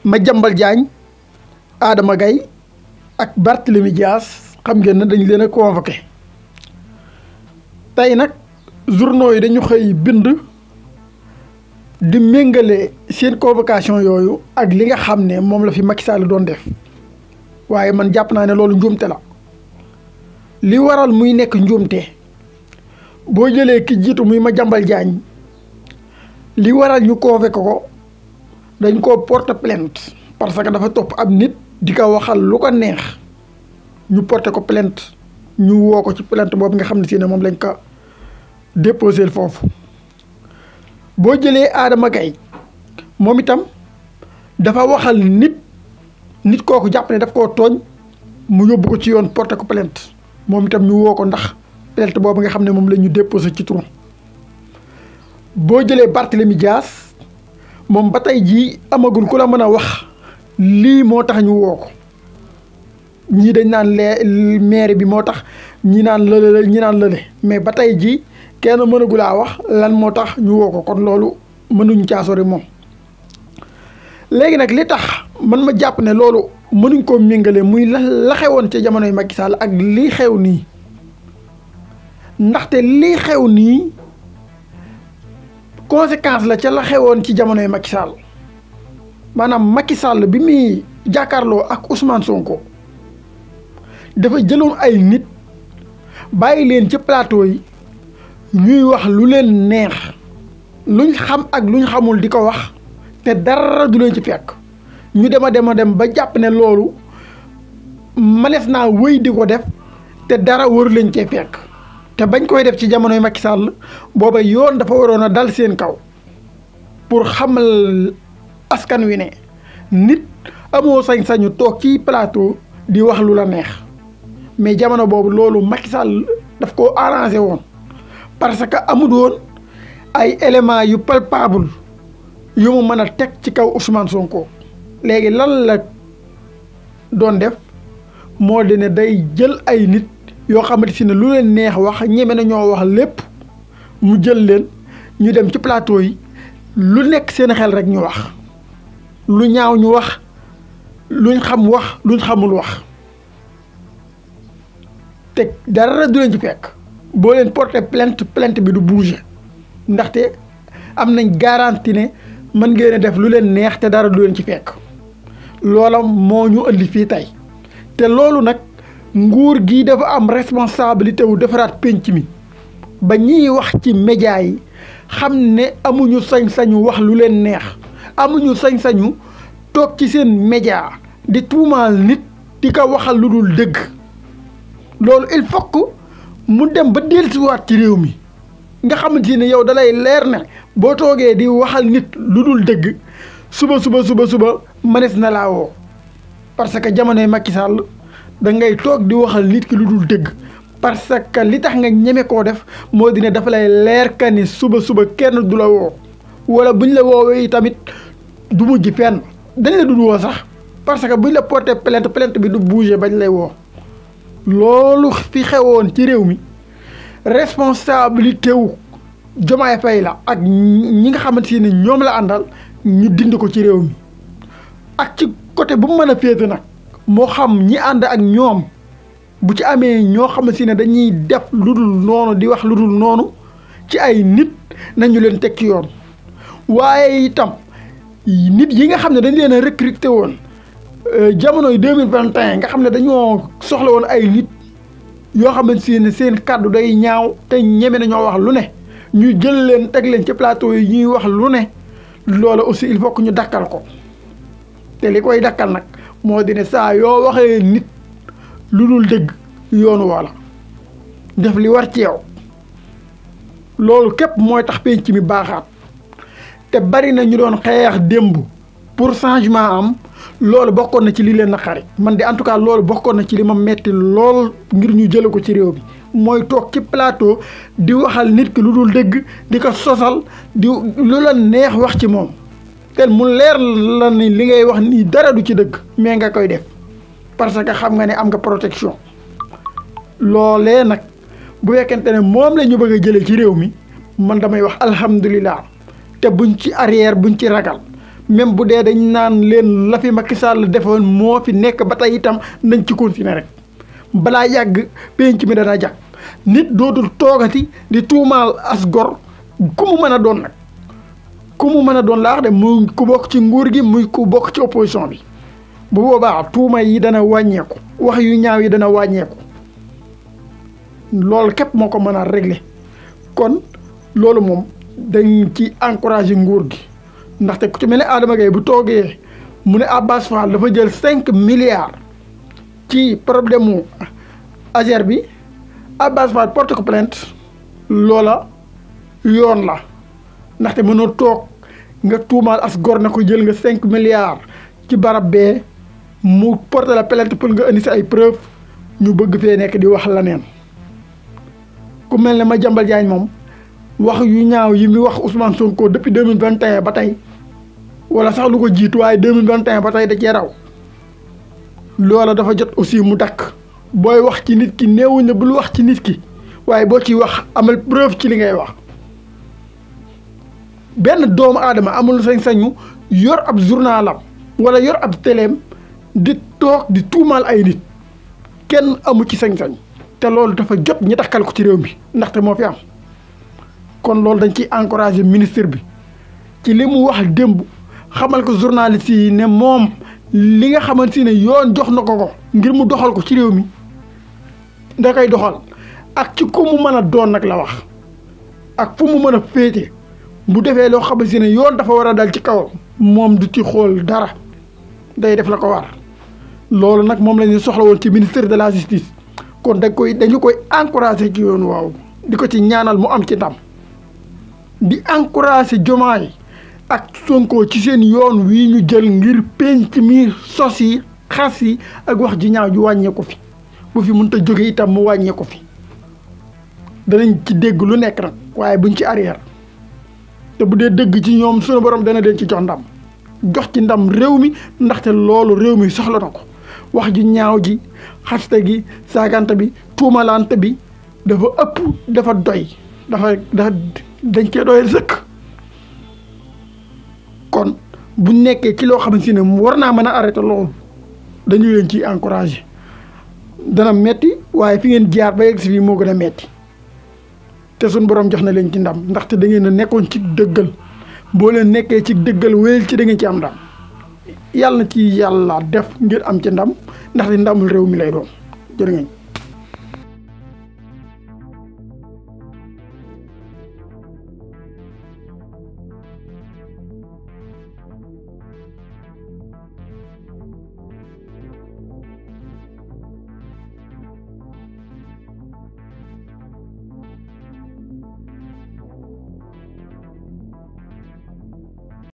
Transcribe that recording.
Madiambal Diagne Adama Gaye ak Barthélémy Dias xam ngeen ne dañ leen a convoqué tey nag journaux yi dañu xëy bind di méngale seen convocation yooyu ak li nga xam ne moom la fi Macky Sall doon def waaye man jàpp naa ne loolu njuumte la li waral muy nekk njuumte boo jëlee ki jiitu muy Madiambal Diagne li waral ñu convoqué ko dañ koo porte plainte parce que dafa topp ab nit di ko waxal lu ko neex ñu porté ko plainte ñu woo ko ci plainte boobu nga xam ne si ne moom lañ ko déposé foofu. boo jëlee Adama Gaye moom itam dafa waxal nit kooku jàpp ne daf koo tooñ mu yóbbu ko ci yoon porté ko plainte moom itam ñu woo ko ndax plainte boobu nga xam ne moom la ñu déposé ci turam. boo jëlee Barthélémy Dias moom ba tey jii amagul ku la mën a wax lii moo tax ñu woo ko ñii dañ naan maire bi moo tax ñi naan lële ñi naan lële mais ba tey jii kenn mënagulaa wax lan moo tax ñu woo ko kon loolu mënuñ caa sori moom. léegi nag li tax man ma jàpp ne loolu mënuñ koo méngale muy la xewoon ca jamonoy Macky Sall ak lii xew nii ndaxte lii xew nii conséquence la ca la xewoon ci jamonoy Macky Sall maanaam Macky Sall bi muy jàkkaarloo ak Ousmane Sonko dafa jëloon ay nit bàyyi leen ci plateau yi ñuy wax lu leen neex luñ xam ak luñ xamul di ko wax te dara du leen ci fekk ñu dem ba jàpp ne loolu manees naa wéy di ko def te dara waru leen cee fekk te bañ koy def ci jamonoy Macky Sall booba yoon dafa waroon a dal seen kaw pour xamal askan wi ne nit amoo sañ-sañu toog ci plateau di wax lu la neex mais jamono boobu loolu Macky Sall daf koo arrangé woon parce que amul woon ay éléments yu palpable yu mu mën a teg ci kaw Ousmane Sonko léegi lan la doon def moo di ne day jël ay nit yoo xamante si ne lu leen neex wax ñeme na ñoo wax lépp mu jël leen ñu dem ci plateau yi lu nekk seen xel rek ñu wax lu ñaaw ñu wax luñ xam wax luñ xamul wax te dara du leen ci fekk boo leen porté plainte bi du bouger ndaxte am nañ garantie ne mën ngeen a def lu leen neex te dara du leen ci fekk loola moo ñu indi fii tey te loolu nag nguur gi dafa am responsabilité wu defaraat penc mi ba ñiy wax ci média yi xam ne amuñu sañ-sañu wax lu leen neex amuñu sañ-sañu toog ci seen média di tuumaal nit di ko waxal lu dul dëgg loolu il faut que mu dem ba dellusiwaat ci réew mi nga xamante ne yow dalay leer ne boo toogee di waxal nit lu dul dëgg suba mënees na laa woo parce que jamonoy Macky Sall da ngay toog di waxal nit ki lu dul dëgg parce que li tax nga ñeme koo def moo di ne dafa lay leer ka ni suba kenn du la woo wala buñ la woowee tamit du mujj fenn dañ la dul woo sax parce que buñ la porté plainte bi du bouger bañ lay woo loolu fi xewoon ci réew mi responsabilité wu Diomaye Faye la ak ñi nga xamante ne ñoom la àndal ñu dindi ko ci réew mi ak ci côté bu mu mën a féete nag moo xam ñi ànd ak ñoom bu ci amee ñoo xamante ne dañuy def lu dul noonu di wax lu dul noonu ci ay nit nañu leen teg ci yoon waaye itam nit yi nga xam ne dañ leen a recruter woon jamonoy 2021 nga xam ne dañoo soxla woon ay nit yoo xamante ne seen kàddu day ñaaw te ñeme na ñoo wax lu ne ñu jël leen teg leen ci plateau yi ñuy wax lu ne loola aussi il faut que ñu dakkal ko te li koy dakkal nag moo di ne saa yoo waxee nit lu dul dëgg yoonu wala def li war ci yow loolu képp mooy tax penc mi baaxaat te bari na ñu doon xeex démb pour changement am loolu bokkoon na ci li leen naqari man de en tout cas loolu bokkoon na ci li ma metti lool ngir ñu jële ko ci réew bi mooy toog ci plateau di waxal nit ki lu dul dëgg di ko sosal di lu la neex wax ci moom te mu leer la ni li ngay wax nii dara du ci dëgg mais nga koy def parce que xam nga ne am nga protection loolee nag bu fekkente ne moom la ñu bëgg a jëlee ci réew mi man damay wax alhamdulilah te buñ ci arrière buñ ci ragal même bu dee dañ naan leen la fi Macky Sall defoon moo fi nekk ba tey itam nañ ci continuer rek balaa yàgg penc mi dana jag nit dootul toogati di tuumaal as gor ku mu mën a doon nag ku mu mën a doon laax de muy ku bokk ci nguur gi muy ku bokk ci opposition bi bu boobaa tuuma yi dana wàññeeku wax yu ñaaw yi dana wàññeeku loolu képp moo ko mën a régler kon loolu moom dañ ci encourager nguur gi ndaxte ku ci mel ne Adama Gaye bu toogee mu ne Abass Fall dafa jël 5 milliards ci problème mu Azer bi Abass Fall porte ko plainte loola yoon la ndaxte mënoo toog nga tuumaal as gor na ko jël nga 5 milliards ci barab bee mu porte la plainte pour nga indi si ay preuve ñu bëgg fee nekk di wax la neen ku mel ne Madiambal Diagne moom wax yu ñaaw yi mi wax Ousmane Sonko depuis 2021 ba tey wala sax lu ko jiitu waaye 2021 ba tey da cee raw loola dafa jot aussi mu dakk booy wax ci nit ki néewuñ ne bul wax ci nit ki waaye boo ciy wax amal preuve ci li ngay wax benn doomu aadama amul sañ-sañu yor ab journalam wala yor ab téléem di toog di tuumaal ay nit kenn amu ci sañ-sañ te loolu dafa jot ñi takkal ko ci réew mi ndaxte moo fi am kon loolu dañ ciy encourager ministre bi ci li mu wax démb xamal ko journaliste yi ne moom li nga xamante ne yoon jox na ko ngir mu doxal ko ci réew mi da koy doxal ak ci ku mu mën a doon nag la wax ak fu mu mën a féete bu defee loo xamante ne yoon dafa war a dal ci kawam moom du ci xool dara day def la ko war loolu nag moom la ñu soxla woon ci ministère de la justice kon dañu koy encourager ci yoon waaw di ko ci ñaanal mu am ci ndam di encourager Diomaye ak Sonko ci seen yoon wii ñu jël ngir penc mi sos yi xas yi ak wax ji ñaaw ju wàññee ko fi bu fi mënta jóge itam mu wàññee ko fi danañ ci dégg lu nekk nag waaye buñ ci arrière te bu dee dëgg ci ñoom sunu borom dana leen ci jox ndam jox ci ndam réew mi ndaxte loolu réew mi soxla na ko wax ju ñaaw ji xaste gi saagante bi tuumalante bi dafa ëpp dafa doy dafa dañ cee doyal sëkk kon bu nekkee ci loo xamante ne war naa mën a arrêté loolu dañu leen ciy encouragé dana metti waaye fi ngeen jaar ba yegg si fii moo gën a metti te suñ borom jox na leen ci ndam ndaxte da ngeen a nekkoon ci dëggal boo leen nekkee ci dëggal wéyal ci da ngeen ci am ndam yàlla na ci yàlla def ngir am ci ndam ndaxte ndamul réew mi lay doon jërë ngeen